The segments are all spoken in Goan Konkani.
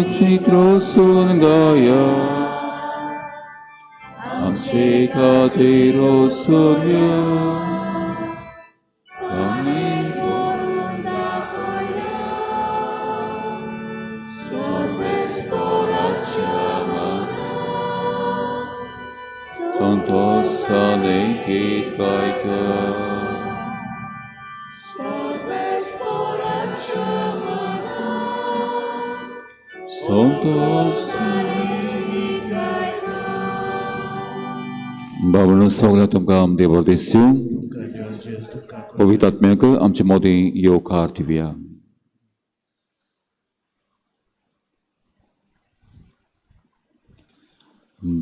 संतोषून गाया आमचे खातीर सोदया आमी संतोषाने गीत गायता. बाबा सगळ्या तुमकां देव दिसूं पवित्र आत्म्याक आमचे मोदी येवकार दिवया.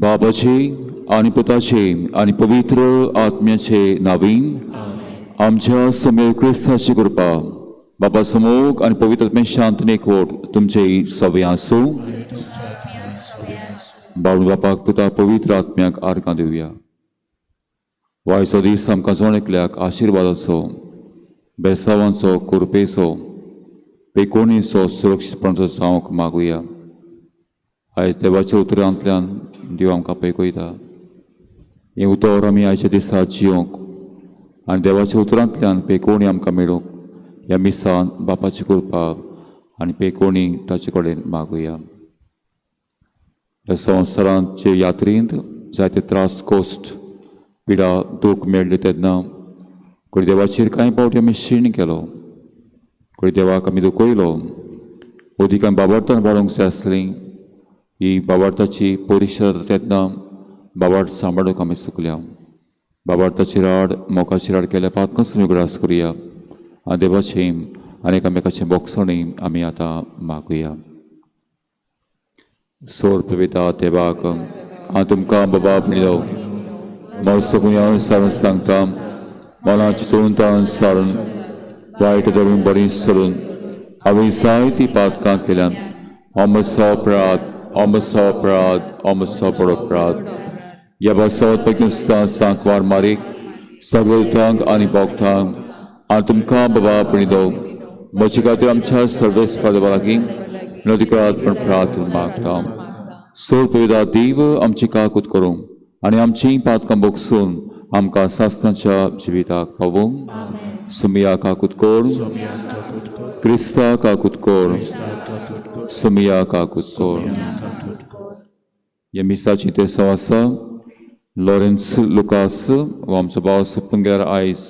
बाबाचे आनी पुताचे आनी पवित्र आत्म्याचे नावीन आमच्या समेळ क्रिस्ताची कृपा बाबा समोग आनी पवित्र आत्म्या शांतीन एकवट तुमचे सवे आसूं. बाबा बापाक पुता पवित्र आत्म्याक आर्गां दिवया. वायचो दीस आमकां जण एकल्याक आशिर्वादाचो, बेसावांचो, कृपेचो, पेकोणीचो, सुरक्षीतपणाचो जावंक मागुया. आयज देवाच्या उतरांतल्यान देव आमकां पेकयता. हें उतर आमी आयच्या दिसा जियोंक आनी देवाच्या उतरांतल्यान पेकोणी आमकां मेळूंक ह्या मिसान बापाची कृपा आनी पेकोणी ताचे कडेन मागुया. ह्या संवसारांचे यात्रेंत जायते त्रास, कोश्ट, पिडा, दूख मेळ्ळी तेन्ना खंय देवाचेर कांय फावटी आमी शीण केलो, खंय देवाक आमी दुखयलो, अदीक आमी बाबार्थान वाडोवंक जाय आसली. ही बाबार्थाची परिक्षा जाता तेन्ना बाबार्थ सांबाळूंक आमी चुकल्या. बाबार्थाची राड, मोगाची राड केल्या पातकच आमी उगडास करुया आनी देवाची आनी एकामेकाचें बोगसणी आमी आतां मागुया. सोर्प पिता देवाक हांव तुमकां बाबा आपणलो मरसो सारून सांगता, मना चितून ताळून सारून वायट धरून बरी सोडून हांवें जायतीं पातकां केल्यान. अमसो अपराध, अमसो अपराध, अमसो बरो अपराध. ह्या बसावत पैकी सांकवार मारीक सगळ्यांक आनी भोगतांक हांव तुमकां बाबा आपणलो म्हजे खातीर आमच्या सर्वेस पादवा लागीं नदिकात पण प्रार्थना मागता. सोर पिता देव आमची काकूत करूं आनी आमचीं पातकां बोगसून आमकां सासणाच्या जिविताक पावोवंक. सुमिया काकूत कर, क्रिस्ता काकूत कर, सुमिया काकूत कर. ह्या मिसाची ते आसा लॉरेन्स लुकास हो आमचो भाव सपन आयज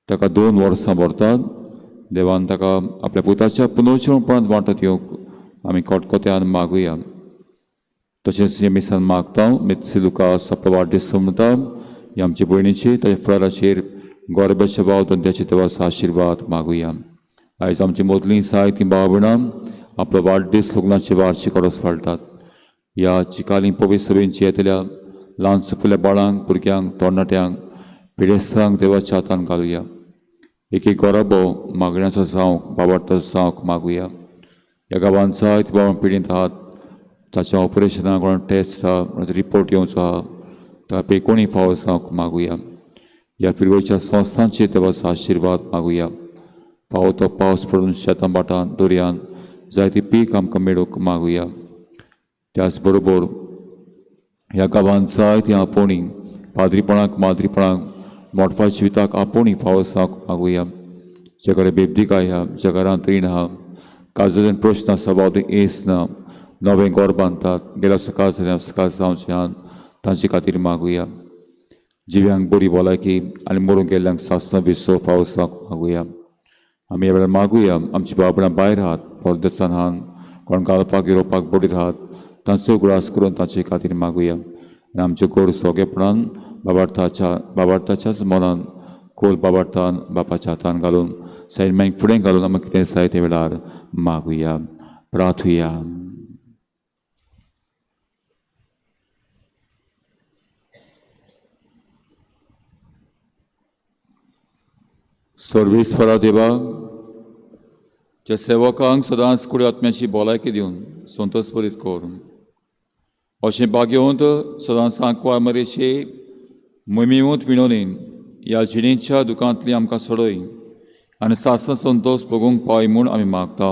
ताका 2 वर्सां भरतात. देवान ताका आपल्या पुताच्या पुनर्जीवनपणांत वांटत येवंक आमी कोटकोत्यान मागुया. तशेंच हे मिसान मागता मित्सी लुकास आपलो वाडदीस म्हणटा ही आमचे भयणीची ताच्या फळाचेर गोरब्याच्या भाव धंद्याचे देवाचो आशिर्वाद मागुया. आयज आमची मदलीं जायतीं भाव भयणां आपलो वाडदीस लग्नाचे वार्षिक रोस पाळटात. ह्या चिकाली पवित्र सभेंची येतल्या ल्हान सुपुल्या बाळांक, भुरग्यांक, तरणाट्यांक, पिडेस्तांक देवाच्या हातान घालुया. एक एक गोराबो मागण्याचो जावंक, बाबार्थाचो जावंक मागुया. ह्या गांवांत जायते बाबा पिडींत आहात, ताच्या ऑपरेशनाक कोण टेस्ट आहा, रिपोर्ट येवचो आहा, ताका पेकोणी फावो जावंक मागुया. ह्या फिरवयच्या संस्थांचेर देवाचो आशिर्वाद मागुया. फावो तो पावस पडून शेतां भाटां दर्यान जायती पीक आमकां मेळूंक मागुया. त्याच बरोबर ह्या गांवांत जायतीं आपोवणी पाद्रीपणाक, माद्रीपणाक, मोटफा जिविताक आपोवणी फावो जावंक मागुया. ज्या कडेन बेबदिकाय आहा, ज्या घरांत रीण आहा, काजून प्रश्न आसा, बाबा एस ना, नवें घर बांदतात, गेल्या सकाळ जाल्यार सकाळ जावचें आहा, तांचे खातीर मागुया. जिव्यांक बरी भलायकी आनी मरूंक गेल्ल्यांक सासणां विसो फावो जावंक मागुया. आमी ह्या वेळार मागुया आमची बाबडां भायर आहात, परदेसान आहात, कोण घालपाक युरोपाक बोडीर आहात, तांचो उगडास करून तांचे खातीर मागुया. आनी आमचें गोर सोगेपणान बाबार्थाच्याच मनान कोल बाबार्थान बापाच्या हातान घालून सायड मागीर फुडें घालून आमी कितें जाय ते वेळार मागुया, प्रार्थुया. सर्वेस्परा देवा, ज्या सेवकांक सदांच कुडी आत्म्याची भलायकी दिवन संतोषभरीत कर, अशें भाग्यवंत सदांच सांकवार मरेचे मोहिमेवंत विणोनीन ह्या जिणेच्या दुकांतली आमकां सोडय आनी सासणा संतोष भोगूंक पावय म्हूण आमी मागता.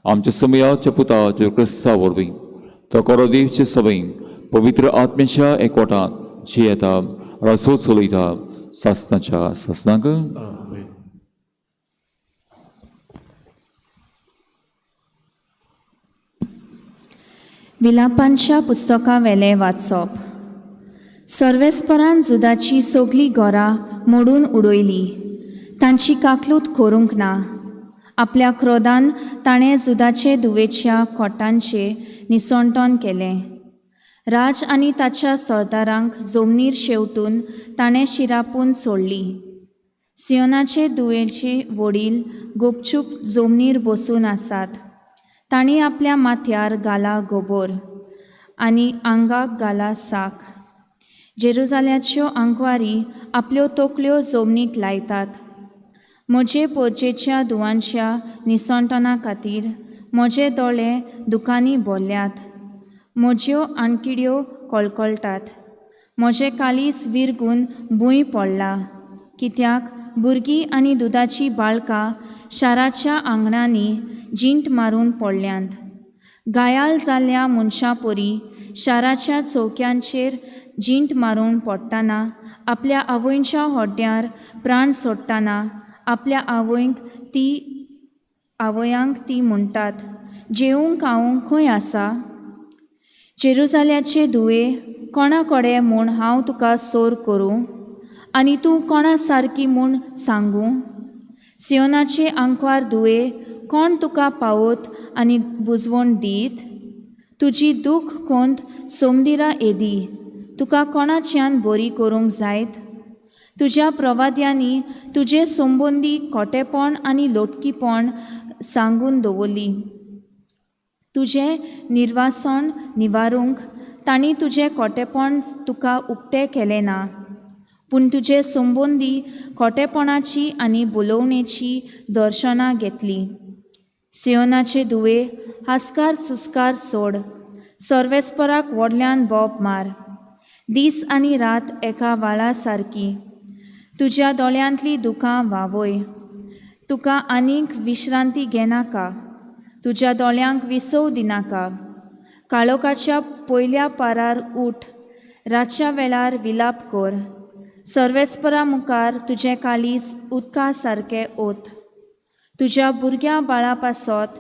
आमच्या समयाच्या पुता जेजू क्रिस्ता वरवीं तो कोरो दिवचे सवय पवित्र आत्मेच्या एकवटांत जियेता, रसो चलयता सासणाच्या सासणाक. आमेन. विलापांच्या पुस्तकावेलें वाचप. सर्वेस्परान जुदाची सगलीं घरां मोडून उडयलीं, तांची काकलूत करूंक ना. आपल्या क्रोधान ताणें जुदाचे दुवेच्या कोटांचें निसणटण केलें. राज आनी ताच्या सरदारांक जमनीर शेवटून ताणें शिरापून सोडली. सियोनाचे दुवेचे वडील गुपचूप जमनीर बसून आसात. तांणी आपल्या माथ्यार घाला गोबोर आनी आंगाक घाला साक. जेरुजाल्याच्यो आंकवारी आपल्यो तकल्यो जमनीक लायतात. म्हजे पोरचेच्या दुवांच्या निसणटणा खातीर म्हजे दोळे दुकांनी भरल्यात. म्हज्यो आणकिड्यो कळकळटात. म्हजें काळीज विरगून भूंय पडला, कित्याक भुरगीं आनी दुदाचीं बाळकां शाराच्या आंगणांनी जिंट मारून पडल्यांत. घायाळ जाल्ल्या मनशां परी शाराच्या चौक्यांचेर जिंट मारून पडटना, आपल्या आवयच्या होड्ड्यार प्राण सोडटना आपल्या आवयांक ती म्हणटात, जेवंक खावंक खंय आसा? जेरुजाल्याचे धुवे, कोणा कडेन म्हूण हांव तुका सोर करूं आनी तूं कोणा सारकी म्हूण सांगूं? सियोनाचे आंकवार धुवे, कोण तुका पावत आनी बुजवण दीत? तुजी दूख कोंत सोमदिरा येदी, तुका कोणाच्यान बरी करूंक जायत? तुज्या प्रवाद्यांनी तुजे संबंदी खोटेपण आनी लोटकीपण सांगून दवरली. तुजें निर्वासन निवारूंक तांणी तुजें खोटेपण तुका उक्तें केलें ना, पूण तुजे संबंदी खोटेपणाची आनी बोलोवणेची दर्शनां घेतली. सियोनाचे धुवे, हास्कार सुस्कार सोड, सर्वेस्पराक व्हडल्यान बोब मार. दीस आनी रात एका वाळा सारकी तुज्या दोळ्यांतलीं दुकां व्हांवय. तुका आनीक विश्रांती घेनाका, तुज्या दोळ्यांक विसव दिनाका. काळोखाच्या पयल्या पारार उठ, रातच्या वेळार विलाप कर. सर्वेस्परा मुखार तुजें काळीज उदका सारकें ओत. तुज्या भुरग्यां बाळा पासत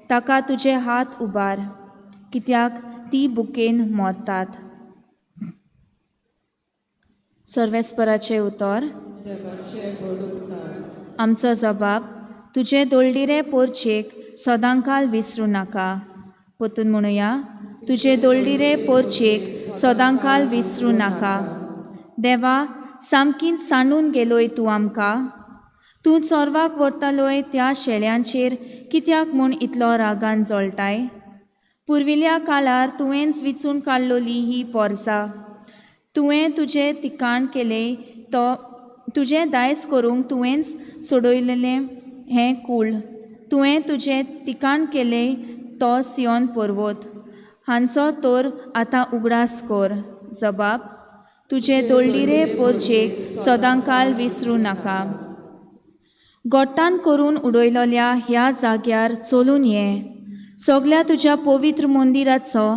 ताका तुजे हात उबार, कित्याक ती बुकेन मरतात. सर्वेस्पराचें उतर. आमचो जबाब तुजे दोळडिरे पोरचेक सदांकाल विसरूं नाका. परतून म्हणुया, तुजे दोळडिरे पोरचेक सदांकाल विसरूं नाका. देवा, सामकीच सांडून गेलोय तूं आमकां. तूं चोरवाक व्हरतालोय त्या शेळ्यांचेर कित्याक म्हूण इतलो रागान जळटाय? पुर्विल्ल्या काळार तुवेंच विचून काडलोली ही पोरसां. तुवें तुजें ठिकाण केलें तो तुजें दायज करूंक तुवेंच सोडयलेलें हें कूळ. तुवें तुजें ठिकाण केलें तो सियोन पर्वत, हांचो तर आतां उगडास कर. जबाब तुजे दोळडिरे पोरचेक सदांकाल विसरूं नाका. गोट्टान करून उडयलोल्या ह्या जाग्यार चलून ये. सगल्या तुज्या पवित्र मंदिराचो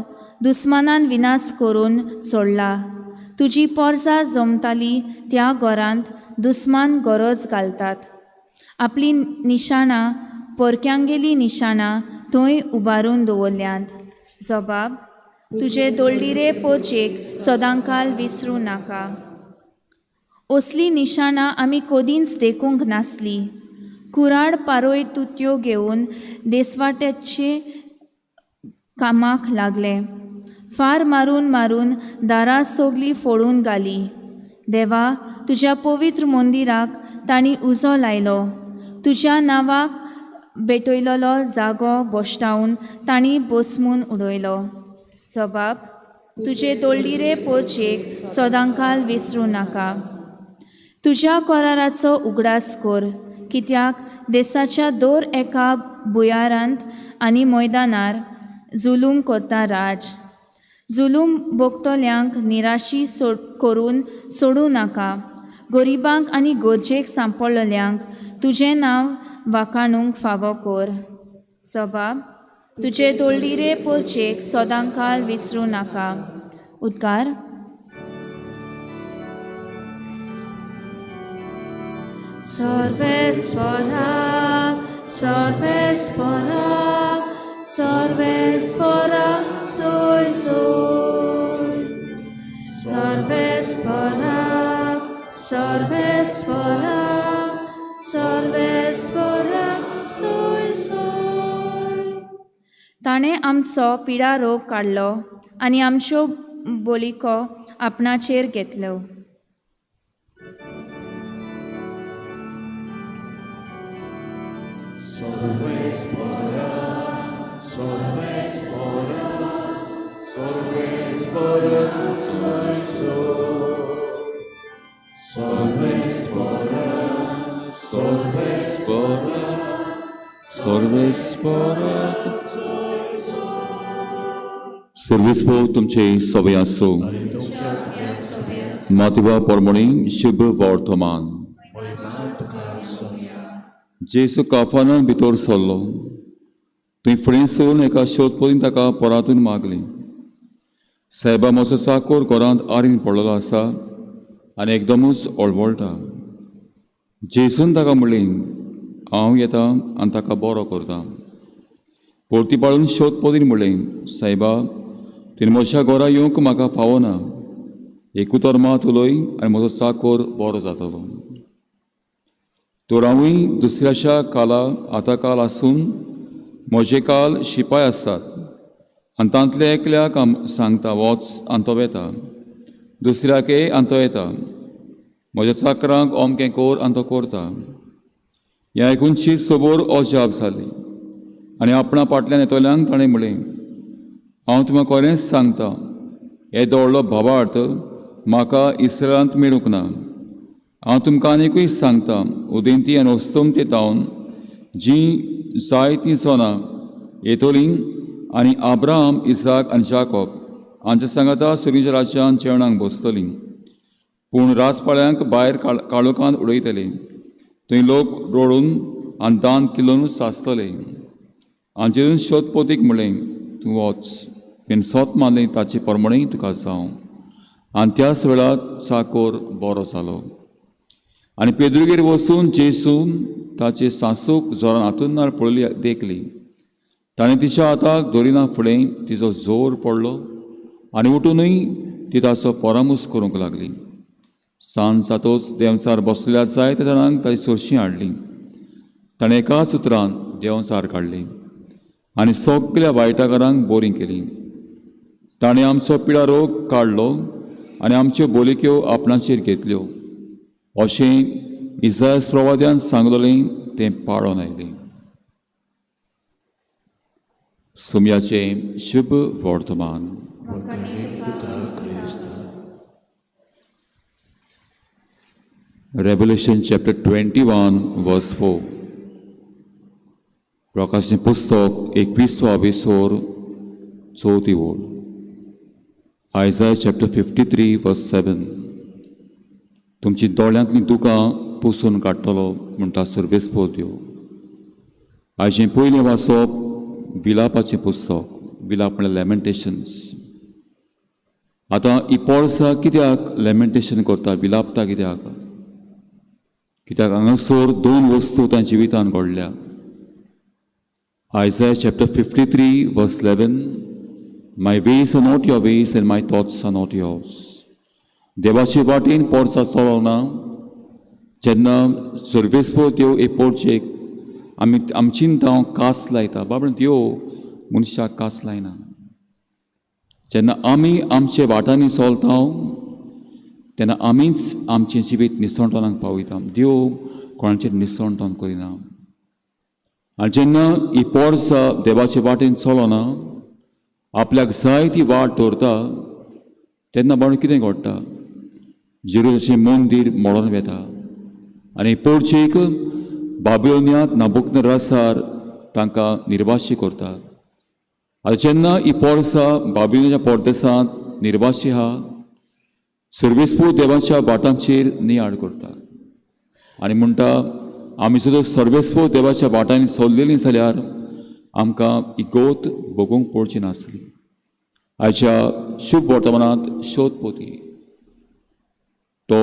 दुस्मानान विनाश करून सोडला. तुजी पोरसां जमताली त्या घरांत दुस्मान गरज घालतात. आपली निशाणां, परक्यांगेली निशाणां थंय उबारून दवरल्यांत. जबाब तुजे दोळडिरे पोरचेक सदांकाल विसरूं नाका. असलीं निशाणां आमी कदींच देखूंक नासली. कुराड पारोय तुत्यो घेवन देसवाट्याचे कामाक लागले. फार मारून मारून दारां सगलीं फोडून घाली. देवा, तुज्या पवित्र मंदिराक तांणी उजो लायलो. तुज्या नांवाक भेटयलोलो जागो भश्टावन तांणी बसमून उडयलो. जबाब तुजे दोळडिरे पोरचेक सदांकाल विसरूं नाका. तुज्या कराराचो उगडास कर, कित्याक देसाच्या दर एका भुंयारांत आनी मैदानार जुलूम करता राज. जुलूम भोगतल्यांक निराशी करून सोडूं नाका. गरिबांक आनी गरजेक सांपडलेल्यांक तुजें नांव वाखाणूंक फावो कर. सभा तुजे दोळिरे पोरचेक सदांकाल विसरूं नाका. उद्गार. सर्वेस्पराक सर्वेस्पराक सर्वेस्पराक सोय सोय. सर्वेस्पराक सर्वेस्पराक सर्वेस्पराक सोय सोय. ताणें आमचो पिडा रोग काडलो आनी आमच्यो बोलिको आपणाचेर घेतल्यो. सर्वेस्पर तुमचे सवय आसूं. मातवा परमणी शुभ वर्तमान. जेजू काफानान भितर सरलो. थंय फुडें सरून एका शोधपोरीन ताका परातून मागली, सायबा म्हजो चाकोर घरांत आरीन पडलेलो आसा आनी एकदमूच ओळवळटा. जेजून ताका म्हणलें, हांव येता आनी ताका बरो करता. परती पाळून शोधपोरीन म्हणलें, सायबा तुवें म्हज्या घरा येवंक म्हाका फावना, एक उतर मात उलय आनी म्हजो चाकोर बरो जातलो. तर हांवूय दुसऱ्याच्या काला आतां काल आसून म्हजे काल शिपाय आसात आनी तांतले एकल्याक सांगता वच आनी तो वेता, दुसऱ्याक ये आनी तो येता, म्हज्या चाकरांक अमकें कर आनी तो करता. हें आयकूनशी सबोर अजाप जाली आनी आपणा फाटल्यान येतल्यांक ताणें म्हणलें, हांव तुमकां खरेंच सांगता, येदो व्हडलो भावार्थ म्हाका इस्रायलांत मेळूंक ना. हांव तुमकां आनिकूय सांगता, उदेंती आनी अस्तंते तावन जीं जायतीं जनां येतलीं आनी आब्राहाम, इसाक आनी जाकोब हांच्या सांगाता सुर्याच्या राज्यांत जेवणाक बसतलीं, पूण राजपाळ्यांक भायर काळोखांत उडयतले. थंय लोक रडून आनी दान किलोनूच सासतले. आनी जेजून शोधपोतीक म्हणलें, तूं वच, तुवें सोत मानलें ताचे प्रमाणें तुका जावं. आनी त्याच वेळार चाकोर बरो जालो. आनी पेद्रुगेर वचून जेजून ताचे सासूक जोरान हातुरणार पळयली देखली. ताणें तिच्या हाताक धरिना फुडें तिचो जोर पडलो आनी उठुनूय ती ताचो परामूस करूंक लागली. सांज जातोच देंवचार बसल्या जायत्या जाणांक ताची सोरशीं हाडली. ताणें एकाच उतरान देंवचार काडली आनी सगल्या वायटाकारांक बरीं केलीं. ताणें आमचो पिडा रोग काडलो आनी आमच्यो बोलिक्यो आपणाचेर घेतल्यो. अशें इजास प्रवाद्यान सांगलेलें तें पाळोन आयलें. सुम्याचें शुभ वर्तमान. Revelation chapter 21 verse 4. प्रकाशाचें पुस्तक 21वो अभिसोर चवथी ओळ. Isaiah chapter 53 verse 7. तुमची दोळ्यांतलीं दुकां पुसून काडटलो म्हणटा सर्वेस्पर देव. आयचें पयलें वाचप विलापाचें पुस्तक, विलाप म्हणल्यार लॅमेंटेशन्स. आतां ही पोळसां कित्याक लॅमेंटेशन करता, विलापता कित्याक? कित्याक हांगासर दोन वस्तू तांच्या जिवितान घडल्या. Isaiah chapter 53 verse 11, My ways are not your ways and my thoughts are not yours. देवाचे वाटेन पोरसा चलोना जेन्ना सर्वेस्पर देव हे पोरचेक आमी आमची हांव कास लायता, बाबा देव मनशाक कास लायना. जेन्ना आमी आमचे वाटांनी चलता तेन्ना आमीच आमचें जिवीत निसणटणाक पावयता. देव कोणाचेर निसणटण करिना. आनी जेन्ना ही पोरसा देवाचे वाटेन चलना, आपल्याक जाय ती वाट दवरता, तेन्ना बाबा कितें घडटा? जेरुजलेमाचें मंदीर मोडून वता आनी पोरचेक बाबिलोनियांत नाबुकनरासार तांकां निर्वाशी करतात. आतां जेन्ना ही पोरसां बाबिलोनिया परदेसांत निर्वाशी आहा, सर्वेस्पूर देवाच्या वाटांचेर नियाळ करतात आनी म्हणटा, आमी सुद्दां सर्वेस्पूर देवाच्या वाटांनी चल्लेलीं जाल्यार आमकां ही गोत भोगूंक पडची नासली. आयच्या शुभ वर्तमानांत शोधपोती तो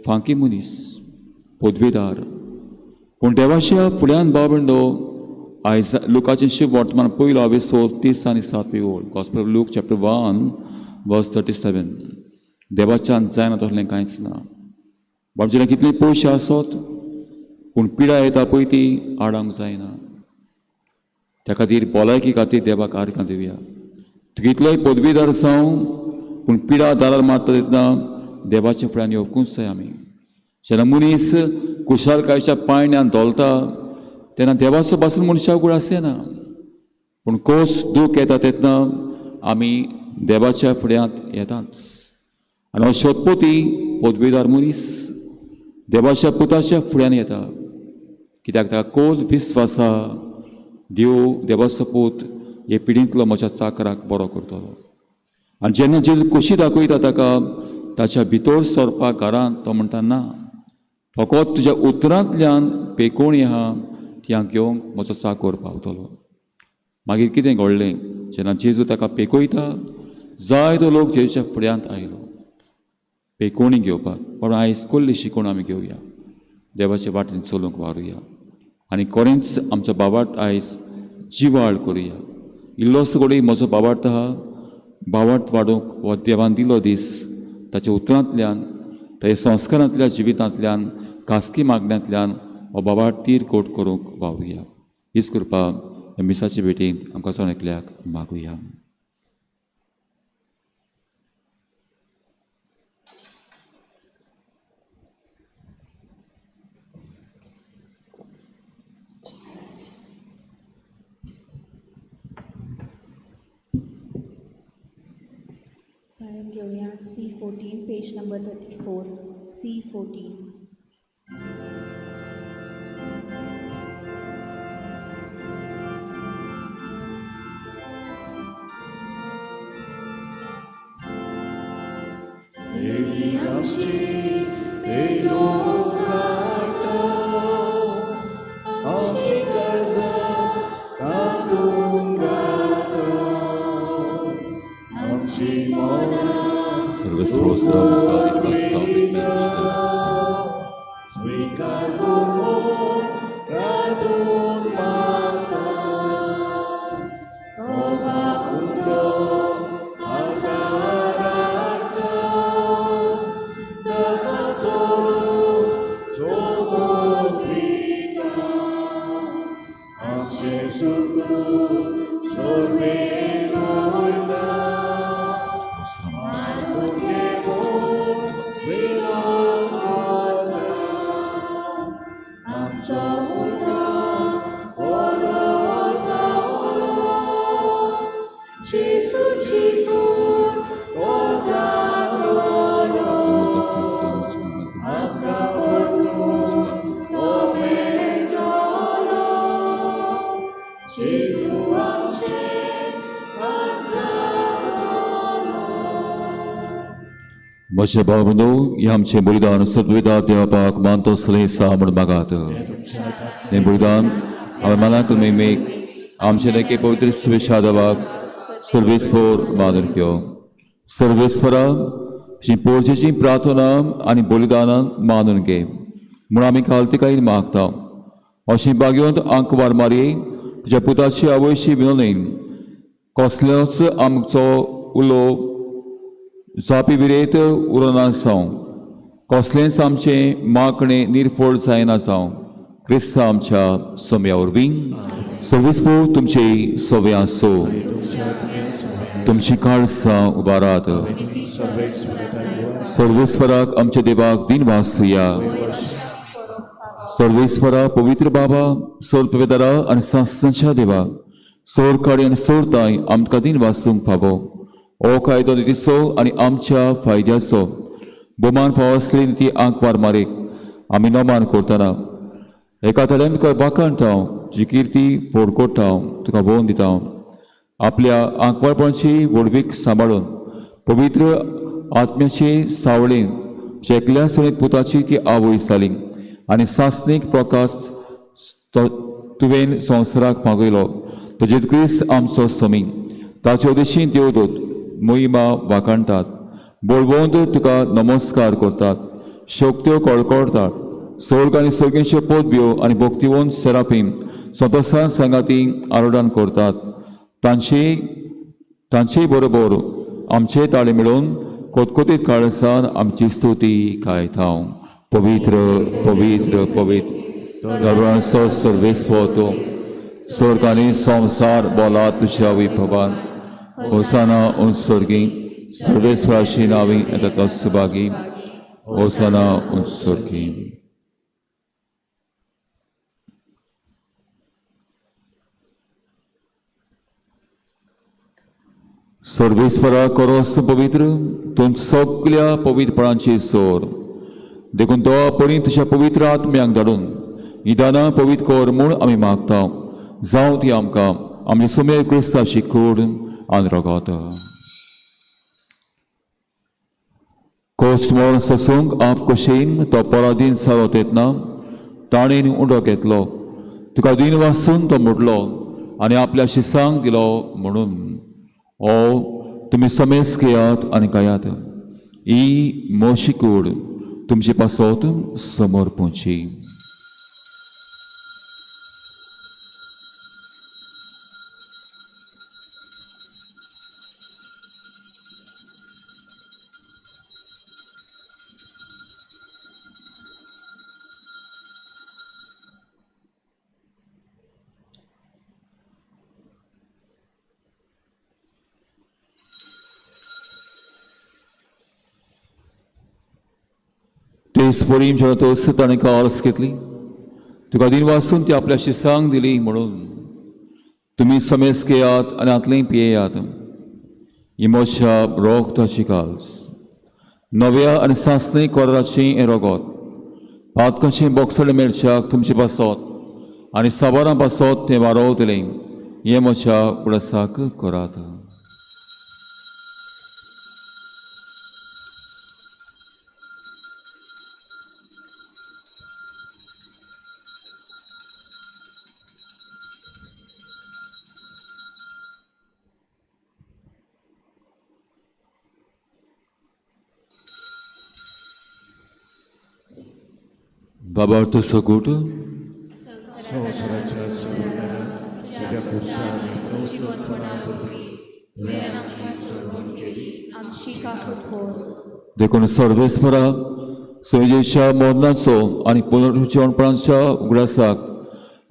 फांकी मनीस, पदवेदार, पूण देवाच्या फुड्यान भाव-भयणो आयज लुकाचें शुभ वर्तमान पयलो आवेसो 30 आनी 7वी ओळ, gospel of Luke chapter 1 verse 37. देवाच्यान जायना तसलें कांयच ना. बाबजीला कितले पयशे आसत पूण पिडा येता पळय ती आडावंक जायना. त्या खातीर भलायकी खातीर देवाक आर्गां दिवया. तुका कितलोय पदवीदार जावं पूण पिडा दारार मारता तेन्ना देवाच्या फुड्यान येवकूच जाय आमी. जेन्ना मनीस कुशालकायेच्या पायण्यान धोलता तेन्ना देवाचो पासून मनशाक उगडास येना, पूण कोस दूख येता तेन्ना आमी देवाच्या फुड्यांत येताच. आनी हो शोधपोती पदवीदार मनीस देवाच्या पुताच्या फुड्यान येता, कित्याक ताका कोल विस्वास आहा, देव देवाचो पूत हे पिडींतलो म्हज्या चाकराक बरो करतलो. आनी जेन्ना जेजू खोशी दाखयता ताका ताच्या भितर सरपाक घरांत, तो म्हणटा ना, फकत तुज्या उतरांतल्यान पेकोणी आहा ती हांव घेवंक म्हजो चाकोर पावतलो. मागीर कितें घडलें, जेन्ना जेजू ताका पेकयता जायतो लोक जेजूच्या फुड्यांत आयलो पेकोणी घेवपाक. पूण आयज कसली शिकवण आमी घेवया, देवाचे वाटेन चलूंक वारुया आनी कोरेंच आमच्या बाबार्थ आयज जिवाळ करुया. इल्लोसो घडये म्हजो बाबार्थ आहा, बाबार्थ वाडोवंक हो देवान दिलो दीस ताच्या उतरांतल्यान, ताच्या संस्कारांतल्या जिवितांतल्यान, खासगी मागण्यांतल्यान हो बाबार्थ तीर कोट करूंक वावरुया. हीच कृपा ह्या मिसाचे भेटीन आमकां सण एकल्याक मागुया. गायन घेवया C14, page number 34, C14. म्हजे भाव-बंधू, हें आमचें बलिदान सद्विदा देवापाक मानतोसलें सा म्हूण मागात. हें बलिदान हांवें मनाक मेमेक आमचे लेखे पवित्र सुवेशा देवाक सर्वेस्पोर मानून घेव. सर्वेस्परा ही पोरजेची प्रार्थना आनी बलिदानां मानून घे म्हूण आमी खालतिकायेन मागता. अशें बागेवंत आंकवार मारी तुज्या पुताची आवयशी विनोदीन कसलोच आमचो उलो जापी विरेत उरना जावं, कसलेंच आमचें मागणें निर्फळ जायना जावं, क्रिस्ता आमच्या सोम्या वरवीं. सर्वेस्पोर तुमचे सोवे आसो, तुमची काळसां उबारात. सर्वेस्पराक आमच्या देवाक दिन वासुया. सर्वेस्परा पवित्र बाबा, सोर पवित्रा आनी संस्थांच्या देवा, सोर काडी आनी सोर ताय आमकां दिन वासूंक फावो. हो कायदो नितीचो आनी आमच्या फायद्याचो भोवमान फावो आसली ती आंकवार मारीक आमी नोमान करतना एका तल्यान तुका वाखाणता, तुजी किर्ती पोडकोडटा, तुका भोवन दिता. आपल्या आंकवारपणाची व्हडवीक सांबाळून पवित्र आत्म्याची सावळेन एकल्या समेत पुताची ती आवय जाली आनी सासणीक प्रकाश तुवें संवसाराक मागयलो. तो जेजू क्रिस्त आमचो समी, ताचे उदेशी देवदूत मोहिमा वाखाणटात, बळवंत तुका नमस्कार करतात, शक्त्यो कळकळटात. स्वर्ग आनी स्वर्गींच्यो पदव्यो आनी भक्तिवंत सेराफीम संतोसान सांगाती आरोडण करतात. तांचे बरोबर आमचे ताळे मेळून कोतकोतीत काळसान आमची स्तुती गायता. पवित्र पवित्र पवित्र दरवांचो सर्वेस्पर तूं, स्वर्ग आनी संवसार बोला तुज्या विभवान. होसाना उंच स्वर्गी, सर्वेस्पराची नांवी येता तो सुभागी. होसाना उंच स्वर्गी. सर्वेस्परा करोस पवित्र, तूं सगल्या पवित्रपणाची सोर. देखून तो परी तुज्या पवित्र आत्म्यांक धाडून ही दानां पवित्र कर म्हूण आमी मागता. जावं ती आमकां आमचे सुमेर क्रिस्ताची कूड आनी रगत. कोश्ट मरण सोसूंक आप कशेन तो पराधीन जालो तेन्ना ताणें उंडो घेतलो, तुका दिन वासून तो मोडलो आनी आपल्या शिसांक दिलो म्हणून, ओ तुमी समेस घेयात आनी गायात. ही मोशी कूड तुमचे पासत समर्पूची. तेच परी जेन्ना तोस ताणें काल्स घेतली, तुका दिन वासून ती आपल्या शिसांक दिली म्हणून, तुमी समेस घेयात आनी हातलें पियेयात. ही म्हज्या रोगताची काल्स, नव्या आनी सासणी कोराची हें रोगत, पातकाचें बोगसणे मेळच्याक तुमचे पासत आनी साबारां पासत तें वारोवतलें. हें म्हज्या उडासाक करात. बाबा सगूट संवसाराच्या सोडणारा तुज्या खुर्सार आमची काकूत कर. देखून सर्वेस्परा सोयजेच्या मरणाचो आनी पुनर्जिवणपणाच्या उगडासाक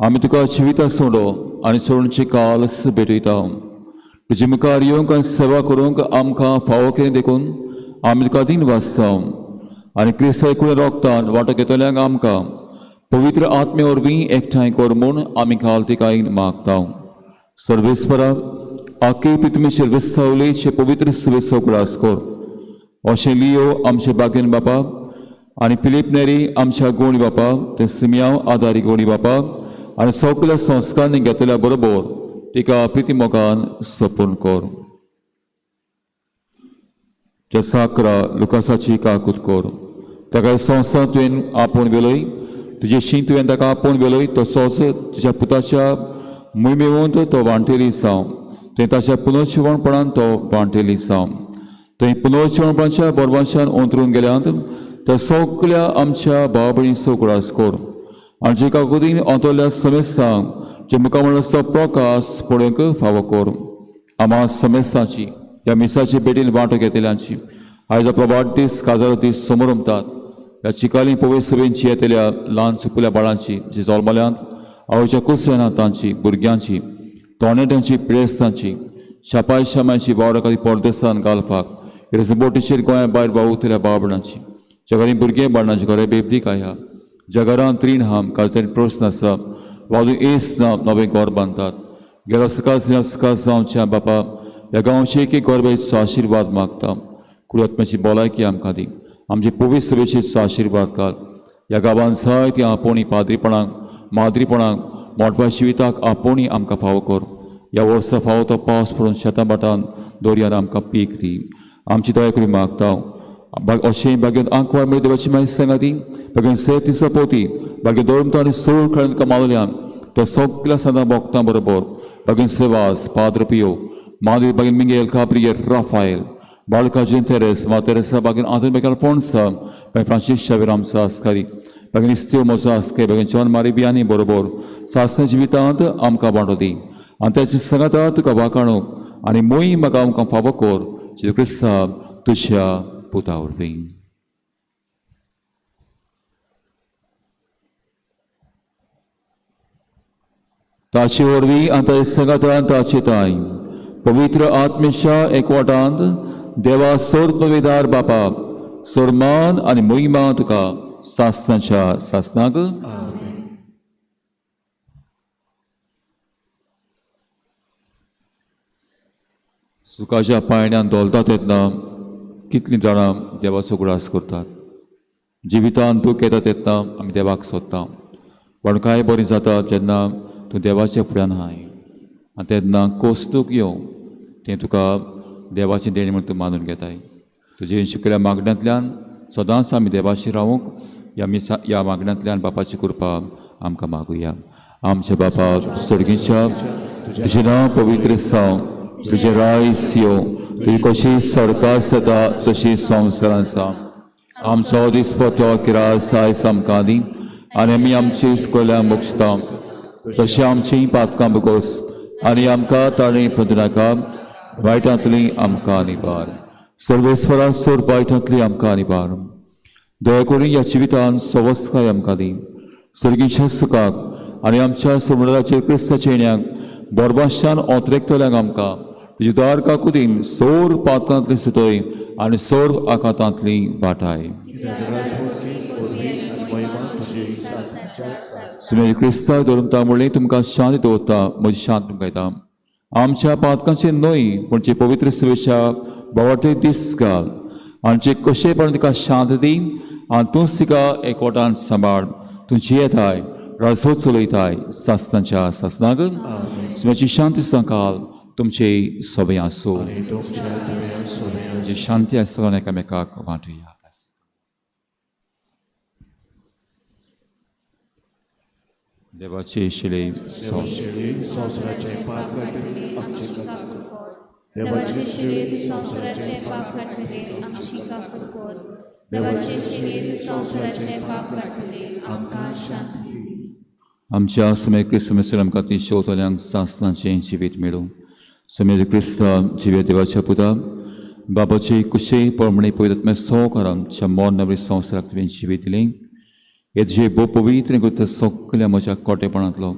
आमी तुका जिविता सोडो आनी सोडणची कालस भेटयता. तुजे मुखार येवंक आनी सेवा करूंक आमकां फावो केलें देखून आमी तुका दीन वाचता आनी क्रिस्ता कुळे रोगतान वांटो घेतल्यांक आमकां पवित्र आत्मे वरवीं एकठांय कर म्हूण आमी काल तिका मागता. सर्वेस्परा आखे पितुमेचेर विस्तावलेचे पवित्र सुवेचो उगडास कर. अशें लियो आमचे बागेन बापा आनी फिलीप नेरी आमच्या गोणी बापा, ते सिमियांव आदारी गोणी बापा आनी सगल्या संस्कारांनी घेतल्या बरोबर तिका प्रिती मोगान सपून कर. ज्या साकरा लुकासाची काकूत कर, ताका संस्था तुवें आपोवन वेलय, तुजे शीं तुवें ताका आपोवन वेलय, तसोच तुज्या पुताच्या मोहिमेवंत तो वांटेली जावं. तुवें ताच्या पुनर्जिवणपणान तो वांटेली जावं. थंय पुनर्जिवणपणाच्या बोरवांशान अंतरून गेल्यात त्या सगल्या आमच्या भाव भयणीचो उगडास कर आनी जे काकुतीन अंतरल्या समेस्तांक जे मुखामळाचो प्रकाश पळोवंक फावो कर. आमा समेस्तांची ह्या मिसाची भेटीन वांटो घेतल्यांची आयज आपलो वाडदीस काजारो दीस समोरमतात ह्या चिकाली पवय सभेंची येतल्या ल्हान सुपुल्या बाळांची जी जल्मल्यांत आवयच्या कुसवेना तांची भुरग्यांची तोणेट्यांची पिळेस्तांची शापाय शामाची वावरा खातीर परदेसान घालपाक बोटीचेर गोंया भायर वावुरतल्या बाबणाची ज्या भुरगें बाळणाची घरे बेबदीक आया ज्या घरांत रीण हाम काजरी प्रस्न आसा वादू एस ना नवें घर बांदतात गेलो सकाळ सकाळ जावच्या बापा ह्या गांवचे एक एक गरबेचो आशिर्वाद मागता. कुळात्म्याची भलायकी आमकां दी, आमचे पवित्र सभेचो आशिर्वाद घाल. ह्या गांवांत जायतीं आपोवणी पाद्रीपणाक माद्रीपणाक मोटव्या जिविताक आपोवणी आमकां फावो कर. ह्या वर्सा फावो तो पावस पडून शेतां भाटान दर्यान आमकां पीक दी. आमची दया करून मागता. अशें भाग्यान आंकवार मेळ्ळी देवाची मागीर सांगाती भाग्यान सेती सपोती भाग्य दोरमता आनी सोळ खेळून कमावल्यान त्या सगल्या सदां भोगतां बरोबर भाग्यान सेवास पाद्र पियो माधवी भाग्यान मिंगेल काब्रियर राफायल बाळकाजीन तेरेस मा तेरेसा भाग्यान आंतोनी भाग्यान अल्फोन्सा भाग्यान फ्रांसीस शावेर आमचो आस्कारी भाग्यान इस्त्यो म्हजो आस्कारी भाग्यान जॉन मारी बियानी बरोबर सासणा जिवितांत आमकां वांटो दी आनी ताचे सांगाता तुका वाकाणूक आनी मोही म्हाका आमकां फावो कर जेजू क्रिस्ता तुज्या पुता वरवीं. ताचे वरवीं आनी ताचे सांगातान ताचे ताय पवित्र आत्मेच्या एकवटांत देवा सोर पविदार बापा सोरमान आनी मोहिमा तुका सासनाच्या सासनाक. सुखाच्या पायण्यान धोलता तेन्ना कितलीं जाणां देवाचो उगडास करतात. जिवितान दूख येता तेन्ना आमी देवाक सोदता. पूण कांय बरें जाता जेन्ना तूं देवाच्या फुड्यान आहाय आनी तेन्ना कोस्तूक येवं तें तुका देवाचें देणें म्हूण तूं मानून घेताय. तुजे शिकयल्या मागण्यांतल्यान सदांच आमी देवाशी रावूंक ह्या मिसा ह्या मागण्यांतल्यान बापाची कृपा आमकां मागुया. आमच्या बापा स्वर्गीच्या तुजें नांव पवित्र जावं, तुजें रायस येवं, तुजी कशी सरकार जाता तशी संवसारान जावं. आमचो दिसपटो किरास आयज आमकां दी आनी आमी आमची स्कोल्या मोक्षता तशी आमची पातकां बगोस आनी आमकां ताणें पदनाका वायटांतली आमकां निवार. सर्वेस्वरा सोर वायटांतली आमकां निवार. दया करून ह्या जिवितान सवस्काय आमकां दी. सर्गीच्या सुखाक आनी आमच्या समुद्राचेर क्रिस्ताच्या येण्याक बोरबाशान ओतरेकतल्यांक आमकां तुजी दार काकुतीन सोर पातकांतली सुतय आनी सोर आकांतांतली वाटाय. सुनेल क्रिस्ताक धरून म्हणलें तुमकां शांत दवरता म्हजी शांत तुमकां येता. आमच्या पातकांचे न्हय पूण जे पवित्र सुवेच्या बावटे दीस घाल आनी जे कशेपण तिका शांत दी आनी तूंच तिका एकवटान सांबाळ. तूं जियेताय राजवत चलयताय सासनाच्या सासनाक. सुम्याची शांती सांकाल तुमचे सगळे आसूं. जी शांती आसतना एकामेकाक वांटुया. देवाचे शिले संवसाराचे पाप काडटले आमचे काकूट कर. देवाचे शिलेन संवसाराचे पाप काडटले आमची काकूट कर. देवाचे शिलेन संवसाराचे पाप काडटले आमकां शांती दी. आमच्या समेत क्रिस्त मेसर आमकां ती शेवतल्यांक सासनाचें जिवीत मेळूं. समेत क्रिस्त जिव्या देवाच्या पुता बाबाचे कुशे परमणे पवित्र सो आमच्या मोन नवी संवसाराक तुवें जिवीत दिलें. हे तुजें भोव पवित्र कृत्य सगल्या म्हज्या कोटेपणांतलो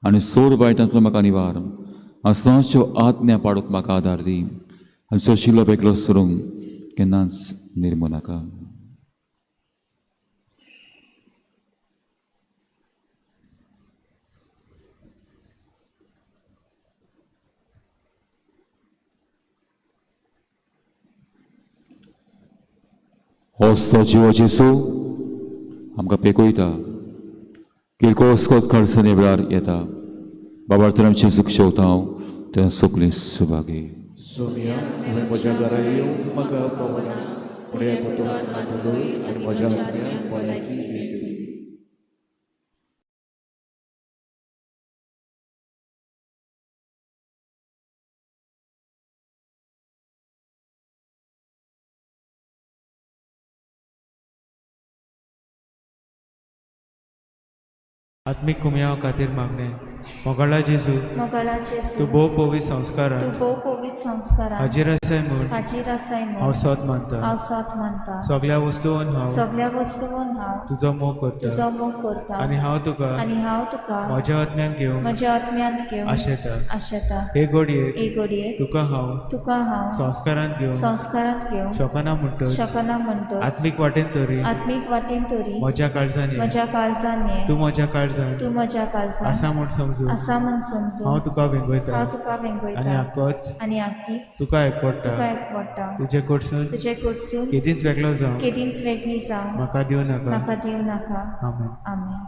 आनी सोर वायटांतलो म्हाका निवार आनी सदांच्यो आज्ञा पाडूंक म्हाका आदार दी आनी सोशिल्लो वेगळो सरूंक केन्नाच निर्मू नाका. होच तो जिवो जेसू आमकां पेकयता किरकोळ स्कोत खडसणे वेळार येता. बाबा तर आमचें सुख शेवता हांव तेन्ना सगळीं सुभागी. सोमिया हांवें म्हज्या घरा येवंक म्हाका फावना पूण एक उतर आयकलो आनी म्हज्या आत्म्याक भलायकी मेळटली. आत्मीक कुमयाव खातीर मागणें. मोगाळा जेजू, मोगाळा जेजू, तूं भोव पवित्र संस्कारान तूं भोव पवित्र संस्कारान हाजीर आसाय म्हूण हाजीर आसाय हांव म्हूण सोद मानता. हांव सोद मानता. सगल्या वस्तून हांव सगल्या वस्तून हांव तुजो मोग करता तुजो मोग करता आनी हांव तुका आनी हांव तुका म्हज्या आत्म्यान घेवंक म्हज्या आत्म्यांत घेवन आशेता. आशेता. हे घडयेक हे घडयेक तुका हांव तुका हांव संस्कारान घेवंक संस्कारांत घेवंक शकना म्हणटच शकना म्हणटच आत्मीक वाटेन तरी आत्मीक वाटेन तरी म्हज्या काळजान ये. म्हज्या काळजान ये. तूं म्हज्या काळजान तूं म्हज्या काळजान आसा म्हूण समजून आसा म्हूण समजून हांव तुका वेंगयता हांव तुका आनी वेंगयता आकोच आनी आकीच तुका एकवटा. तुका एकवटा. तुजे कडसून तुजे कडसून केदींच वेगळो जावं केदींच वेगळी जावं म्हाका दिवं नाका. म्हाका दिवं नाका. आमेन. आमेन.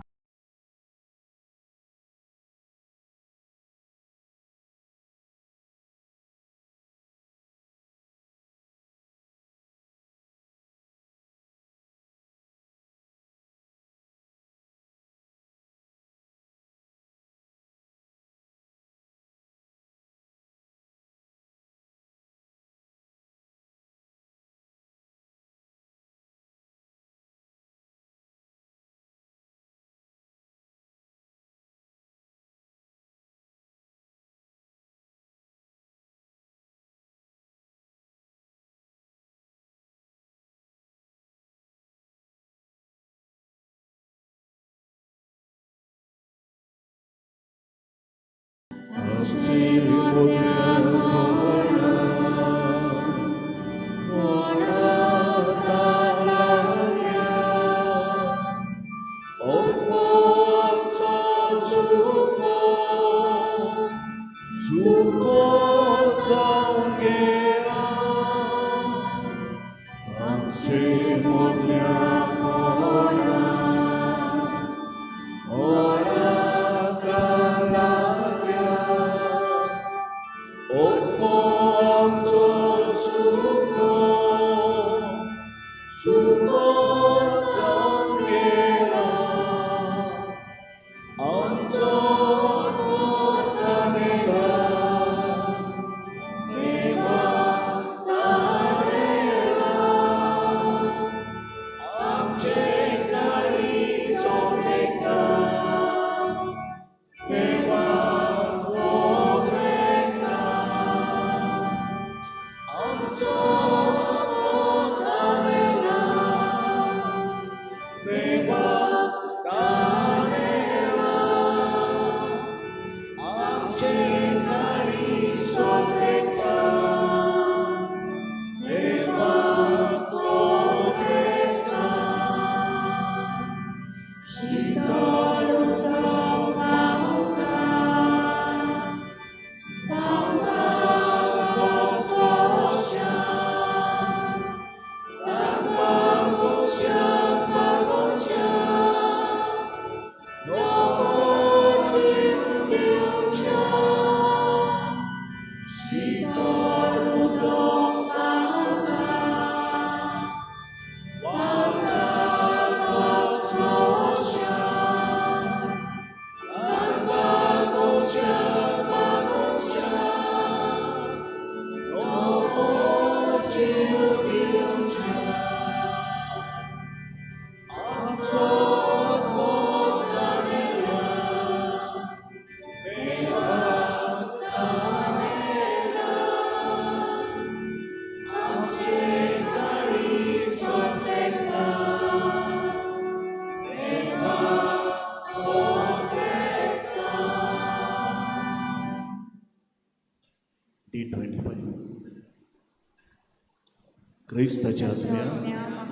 क्रिस्ताच्या आत्म्या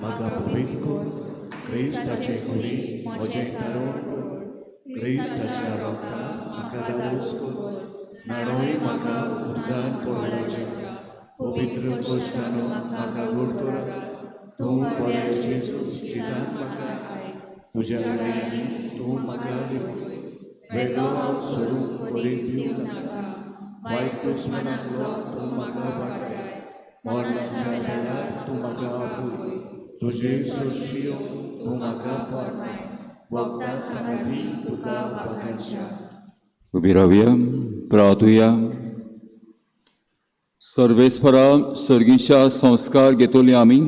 म्हाका पवित्र कर, क्रिस्ताचे कुडी म्हजें तारण कर, क्रिस्ताच्या रोगतान म्हाका दावोस कर, न्हाणोय म्हाका उदकान पडोवचें, पवित्र कोश्टानो म्हाका गोड कर, तूं बरें जेजू जितान म्हाका, तुज्या गायांनी तूं म्हाका लिपय, वेगळो हांव सोडूंक करीत दिवं नाका, वायट दुस्मनांतलो तूं म्हाका वाटाय, मरणाच्या वेळार तूं म्हाका आपूय, तुजे सोशियो तूं म्हाका फॉर्माय, वखदां सांगाती तुका वाखाणच्या. उबी रावया, प्रार्थुया. सर्वेस्परा सर्गीच्या संस्कार घेतली आमी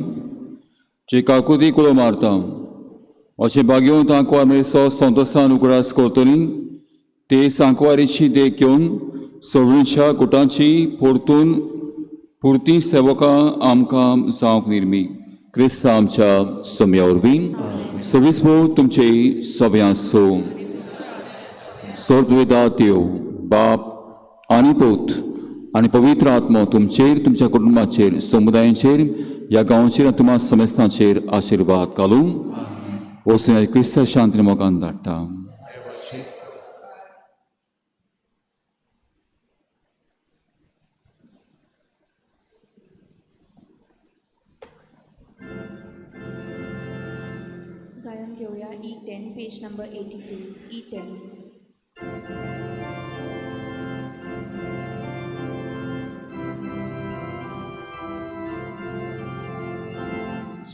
जे काकुती कुळो मारता अशें भाग्योवन तांकां आमी संतोसान उगडास करतली ते सांकवारीची देख घेवन सगळींच्या गुटांची परतून पुरती सेवकां आमकां जावंक निर्मी क्रिस्त आमच्या सम्या वरवीं. सर्वीस भोव तुमचे सगळ्यां सो सर्ववेदा देव बाप आनी पूत आनी पवित्र आत्मो तुमचेर, तुमच्या कुटुंबाचेर, समुदायांचेर, ह्या गांवचेर आनी तुमच्या समेस्तांचेर आशिर्वाद घालूं. वचून क्रिस्ता शांतीन मोगान धाडटा. गायन घेऊया E10, page number 82, E10.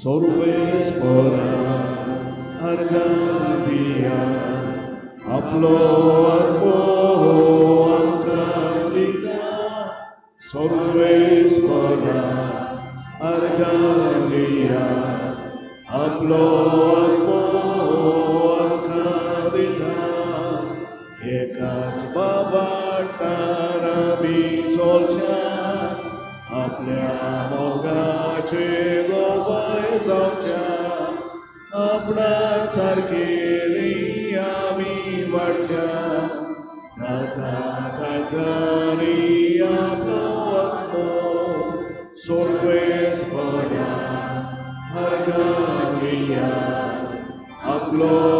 सर्वेस्परा अर्गादिया आपलो अर्पो आमकां दिता, सर्वेस्परा अर्गादिया आपलो अर्पो आमकां दिता, एकाच बाबाटार आमी चलच्या, आपल्या मोगाचे गोवाय जावच्या, आपणा सारकेली आमी वाडच्या, काळजारी आपलो आत्मो सोर्वेस्वरा हरदरिया आपलो.